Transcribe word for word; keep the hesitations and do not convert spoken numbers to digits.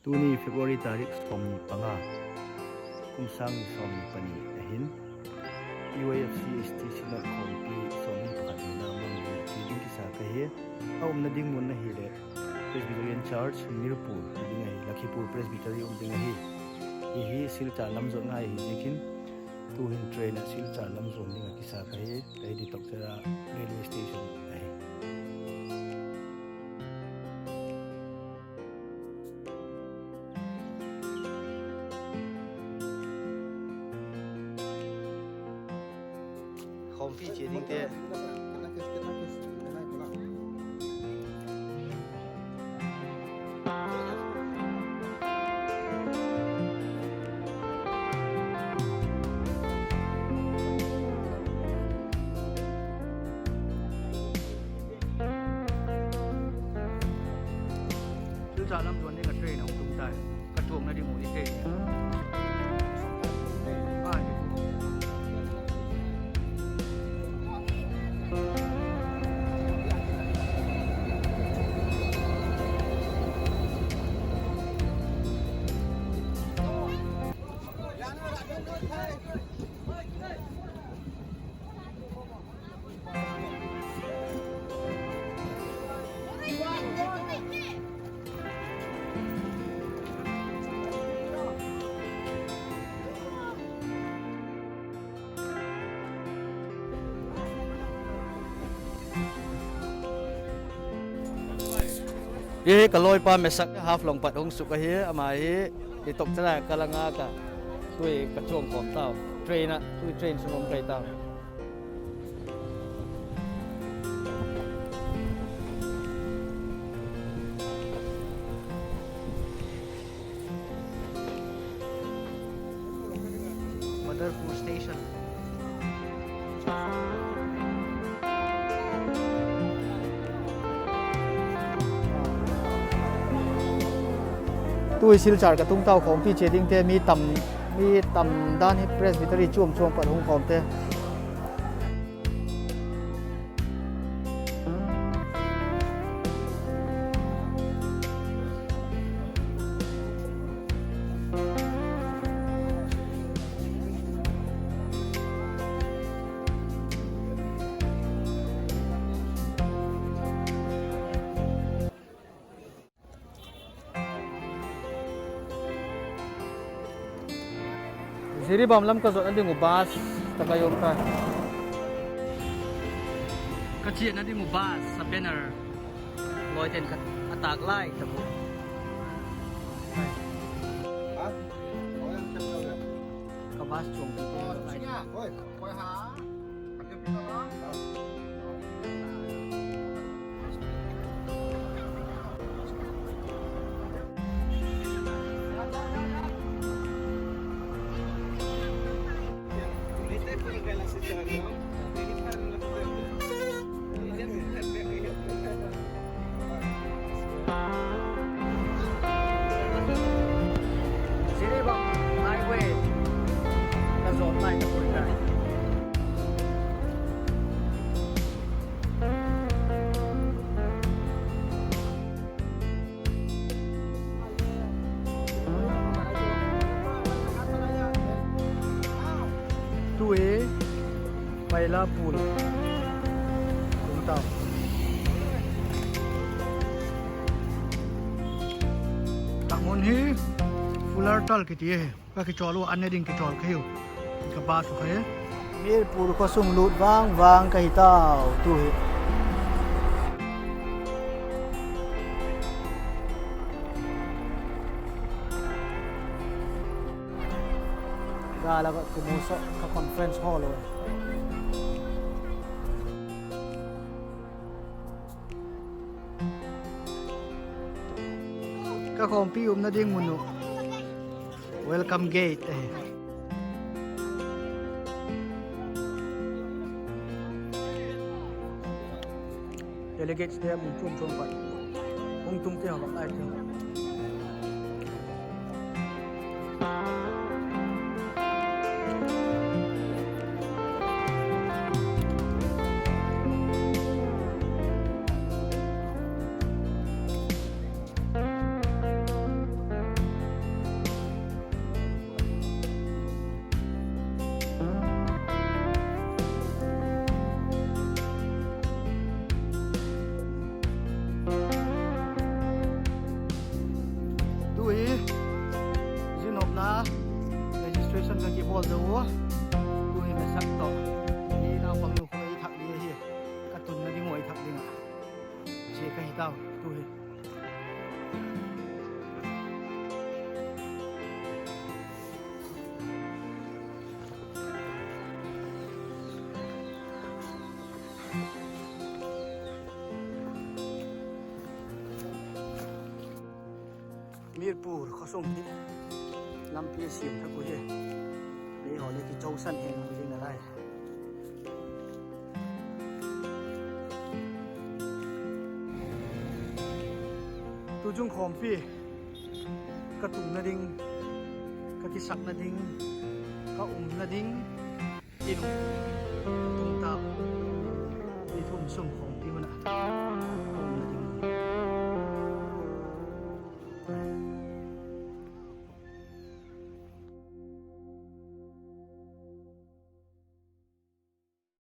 Tuni February tarik sawmni panga, kum sâng ni sawmni pani ahin, P Y F C S T Synod khawmpi sawmni pakhat nina mang ding chia ding kisa ka hi. A umna ding mun ahileh Presbyterian Church, Mirpur ding ahi, Lakhipur Presbytery um ding ahi. Hi hi Silchar lam zuan ngai hi ziakin, tu'hin train ah Silchar lam zuan ding ah kisa ka hi. Ka hi Tokchara railway station ahi. Khawmpi chia dingte. Silchar lam zuan ding ah train a hung tung tai. Ka chuakna ding uh i thei. Hi hi ka lawipa Mesak, Haflong pat hung suk ahi, ama hi i Tokchara ka la ngak a, tui ka chuang khawm tau, train ah, tui train sung um kai tau. Badarpur Station. Tu'hin Silchar ka tung tau, khawmpi chia dingte mi tam, mi tam dan hi Presbytery chuam chuam pat hung khawmte. Jiribam lam ka zuanna ding uh bus tak a um ta. Ka chiana ding uh bus a banner lawite'n ka, a tâk lai tak uh. Ka bus chuang ti te lai. Jiribam highway ka zawt lai tak uh hi. Tu'hin Mailapur tung tau. Ka mun hi Fulartal kiti ahi. Ka kichawl ua, an ne ding kichawl ka hiu. Ka bus uh kha hi. Mirpur khaw sung lût vang vang ka hi tau tu hi. Gâl ah ka kimu sawk ka conference hall uh. Ka khawmpi umna ding mun uh welcome gate ahi. Delegateste mun chuam chuam pat hung tung te haw vak lai thei. Registration ka kibawl zo ua. Tu'hin a sak tawh, i naupang nu khu ei thak ding ahi. Ka tunna ding ua ei thak ding ah chia ka hi tau tu'hin. Mirpur khawsung hi lampi a siam thak uh hi. Lei haw le kichosan hen ding a lai. Tuchung khawmpi ka tunna ding, ka kisakna ding, ka umna ding, in tung ta, ni thum sung khawmpi hun ah.